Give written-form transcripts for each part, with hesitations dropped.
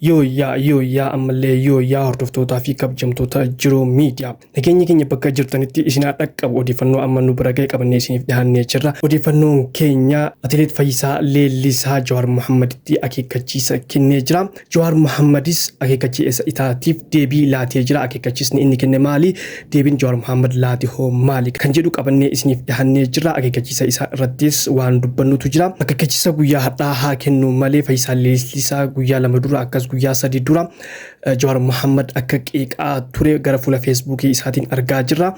Yooyyaa yooyyaa ammallee yooyyaa hordoftootaa fi kabajamtoota Jiruu Miidiyaa. Nageenyi keenya bakka jirtanitti isin haa dhaqqabu. Odeeffannoo amma nu bira ga'e qabannee isiniif dhiyaannee jirra. Odeeffannoon keenya Atileet Fayyisaa Leellisaa Jawaar Mohammaditti akeekkachiisa kennee jira. Jawaar Mohammadis akeekkachiisa isaatiif deebii laatee jira. Akeekkachiisni inni kenne maali? Deebiin Jawaar Mohammad laate hoo maali? Kan jedhu qabannee isiniif dhiyaannee jirra. Akeekkachiisa isaa irrattis waan dubbannutu jira. Akeekkachiisa guyyaa har'aa haa kennu malee Fayyisaa Leellisaa guyyaa 2 dura akkas guyyaa 3 dura Jawaar Mohammad akka qeeqaa ture gara fuula Feesbuukii isaatiin argaa jirra.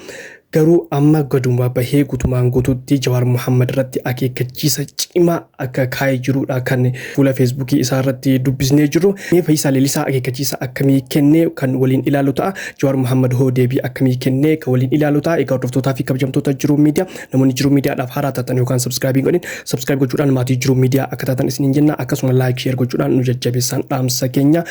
Garuu amma gaduma bahee guutumaan guutuutti Jawaar Mohammad irratti akeekkachiisa cimaa akka kaa'ee jirudha kan fuula Feesbuukii isaa irratti dubbisnee jirru. Mee Fayyisaa Leellisaa akeekkachiisa akkamii kennee kan waliin ilaalu ta'a. Jawaar Mohammad hoo deebii akkamii kennee kan waliin ilaalu ta'a. Egaa hordoftootaa fi kabajamtoota Jiruu Miidiyaa, namoonni Jiruu Miidiyaadhaaf haaraa taatan yookaan subscribe hin godhin, subscribe gochuudhaan maatii Jiruu Miidiyaa akka taatan isiniin jenna. Akkasuma like, share gochuudhaan nu jajjabeessaan dhaamsa keenya.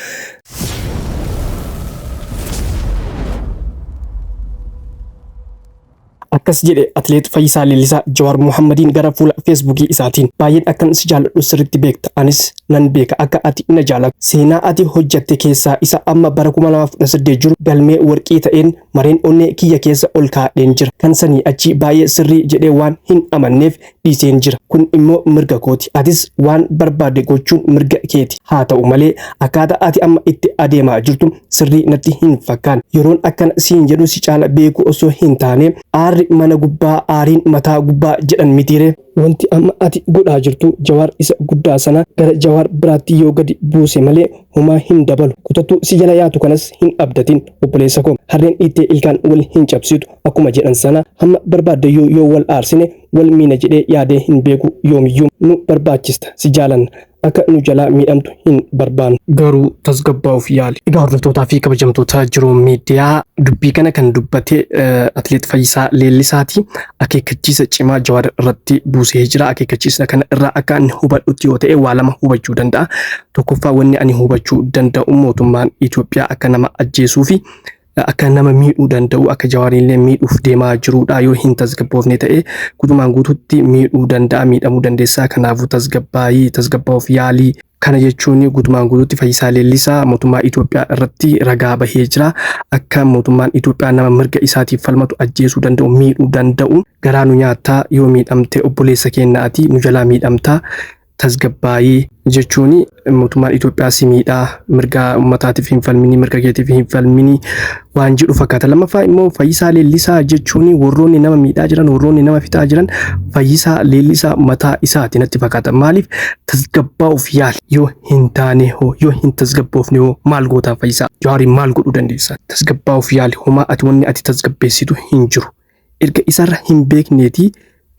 Akkas jedhe Atileet Fayyisaa Leellisaa Jawaar Mohammadiin gara fuula Feesbuukii isaatiin. Baay'een akkan si jaalladhu sirriitti beekta. Anis nan beeka akka ati na jaalattu. Seenaa ati hojjatte keessaa isa amma bara 2018 jiru galmee warqii ta'een mareen onnee kiyya keessa ol kaa'adheen jira. Kan sanii achii baay'ee sirrii jedhee waan hin amanneef dhiiseen jira. Kun immoo mirga kooti. Atis waan barbaadde gochuun mirga keeti. Haa ta'u malee akkaataa ati amma itti adeemaa jirtu sirrii natti hin fakkaanne. Yeroon akkana siin jedhu si caala beekuu osoo hin taane, aarri mana gubbaa aariin mataa gubbaa jedhan mitiiree? Wanti amma ati godhaa jirtu Jawaar isa guddaa sana gara Jawaar biraatti yoo gadi buuse malee homaa hin dabalu. Kutattuu si jala yaatu kanas hin abdatin obboleessa koo. Harreen dhiittee ilkaan wal hin cabsitu akkuma jedhan sana hamma barbaaddeyyuu yoo wal aarsine wal miina jedhee yaadee hin beeku yoomiyyuu. Nu barbaachista, si jaalanna. Akka nu jalaa miidhamtu hin barbaannu. Garuu tasgabbaa'uuf yaali. Egaa hordoftootaa fi kabajamtoota Jiruu Miidiyaa, dubbii kana kan dubbate Atileet Fayyisaa Leellisaati. Akeekkachiisa cimaa Jawaar irratti buusee jira. Akeekkachiisa kana irraa akka ani hubadhutti yoo ta'e waa lama hubachuu danda'a. Tokkoffaa, wanni ani hubachuu danda'u mootummaan Itoophiyaa akka nama ajjeesuu fi akka nama miidhuu danda'u, akka Jawaariillee miidhuuf deemaa jiruudha. Yoo hin tasgabboofne ta'e guutumaan guututti miidhuu danda'a, miidhamuu dandeessaa, kanaafuu tasgabbaayii, tasgabbaa'uuf yaalii. Kana jechuun guutumaan guututti Fayyisaa Leellisaa mootummaa Itoophiyaa irratti ragaa bahee jira. Akka mootummaan Itoophiyaa nama mirga isaatiif falmatu ajjeesuu danda'u, miidhuu danda'u. Garaa nu nyaattaa, yoo miidhamte obboleessa keenya ati nu jalaa miidhamtaa, tasgabbaayii jechuun mootummaan Itoophiyaa si miidhaa, mirga uummataatiif hin falminii, mirga keetiif hin falminii waan jedhu fakkaata. Lammaffaa immoo Fayyisaa Leellisaa jechuun warroonni nama miidhaa jiran, warroonni nama fixaa jiran Fayyisaa Leellisaa mataa isaati natti fakkaata. Maaliif tasgabbaa'uuf yaali? Yoo hin taane hoo, yoo hin tasgabboofne hoo maal gootaa Fayyisaa? Jawaariin maal godhuu dandeessa? Tasgabbaa'uuf yaali, homaa ati wanni ati tasgabbeessitu hin jiru. Erga isarra hin beekneetii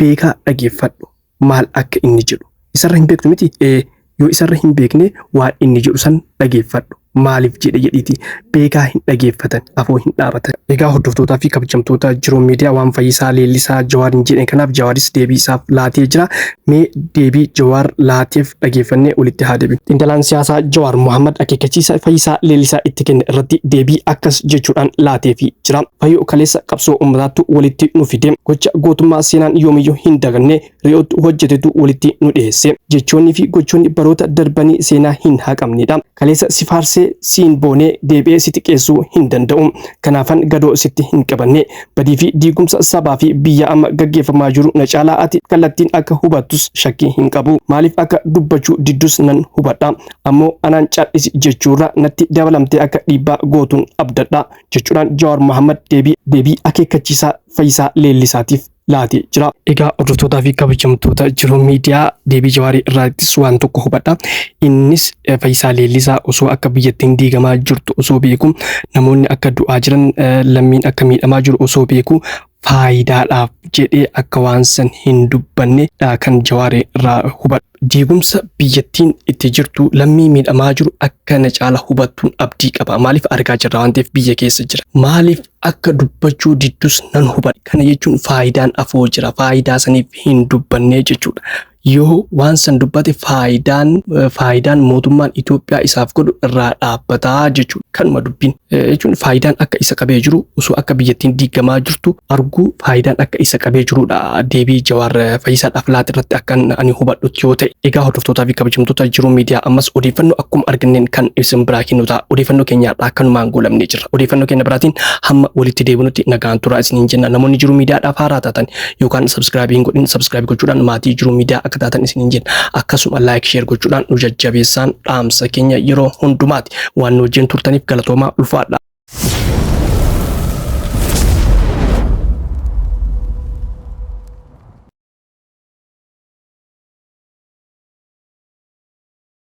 beekaa dhageeffadhu. Maal akka inni jedhu. Isarra hin beektu miti? Ee, yoo isarra hin beekne waan inni jedhu san dhageeffadhu. Maaliif jedhe jedhiiti beekaa hin dhageeffatan, afoo hin dhaabatan. Egaa hordoftootaa fi kabajamtoota Jiruu Miidiyaa, waan Fayyisaa Leellisaa Jawaariin jedhe kanaaf Jawaaris deebii isaaf laatee jira. Mee deebii Jawaar laateef dhageeffannee walitti haa deebinu. Xiinxalaan siyaasaa Jawaar Mohammad akeekkachiisa Fayyisaa Leellisaa itti kenne irratti deebii akkas jechuudhaan laateefii jira. Fayyoo, kaleessa qabsoo uummataattu walitti nu fide. Gocha gootummaa seenaan yoomiyyuu hin daganne Ri'ootti hojjetetu walitti nu dhiyeesse. Jechoonni fi gochoonni baroota darbanii seenaa hin haqamnedha. Kaleessa si faarsee siin boonee deebi'ee si xiqqeessuu hin danda'u. Kanaafan gadoo sitti hin qabanne. Badii fi diigumsa sabaa fi biyya amma gaggeeffamaa jiru na caalaa ati kallattiin akka hubattus shakkii hin qabu. Maaliif akka dubbachuu diddus nan hubadha. Ammoo anaan cal'isi jechuurra natti dabalamtee akka dhiibbaa gootun abdadha, jechuudhaan Jawaar Mohammad deebii akeekkachiisaa Fayyisaa Leellisaatiif laatee jira. Egaa hordoftootaa fi kabajamtoota Jiruu Miidiyaa, deebii Jawaarii irraattis waan tokko hubadha. Innis Fayyisaa Leellisaa osoo akka biyyattiin diigamaa jirtu osoo beeku, namoonni akka du'aa jiran, lammiin akka miidhamaa jiru osoo beeku faayidaadhaaf jedhee akka waan san hin dubbanne kan Jawaarii irraa hubadhu. Diigumsa biyyattiin itti jirtu, lammii miidhamaa jiru akka na caala hubattuun abdii qaba. Maaliif argaa jirra waan ta'eef biyya keessa jira. Maaliif akka dubbachuu diddus nan hubadha. Kana jechuun faayidaan afoo jira. Faayidaa saniif hin dubbannee jechuudha. Yoo waan san dubbate faayidaan mootummaan Itoophiyaa isaaf godhu irraa dhaabbataa jechuudha. Kanuma dubbiin. Jechuun faayidaan akka isa qabee jiru, osoo akka biyyattiin diigamaa jirtu arguu faayidaan akka isa qabee jirudha. Deebii Jawaar Fayyisaadhaaf laate irratti akkan ani hubadhutti yoo ta'e. Egaa hordoftootaa fi kabajamtoota Jiruu Miidiyaa, ammas odeeffannoo akkuma arganneen kan isin biraa kennu ta'a. Odeeffannoo keenyaadhaa kanumaan goolabnee jirra. Odeeffannoo keenya biraatiin hamma walitti deebinutti nagaan turaa isiniin jenna. Namoonni Jiruu Miidiyaadhaaf haaraa taatan yookaan subscribe hin godhin, subscribe gochuudhaan maatii Jiruu Miidiyaa akka taatan isiniin jenna. Akkasuma like, share gochuudhaan nu jajjabeessaan dhaamsa keenya yeroo hundumaati. Waan nu wajjin turtaniif galatoomaa, ulfaadha.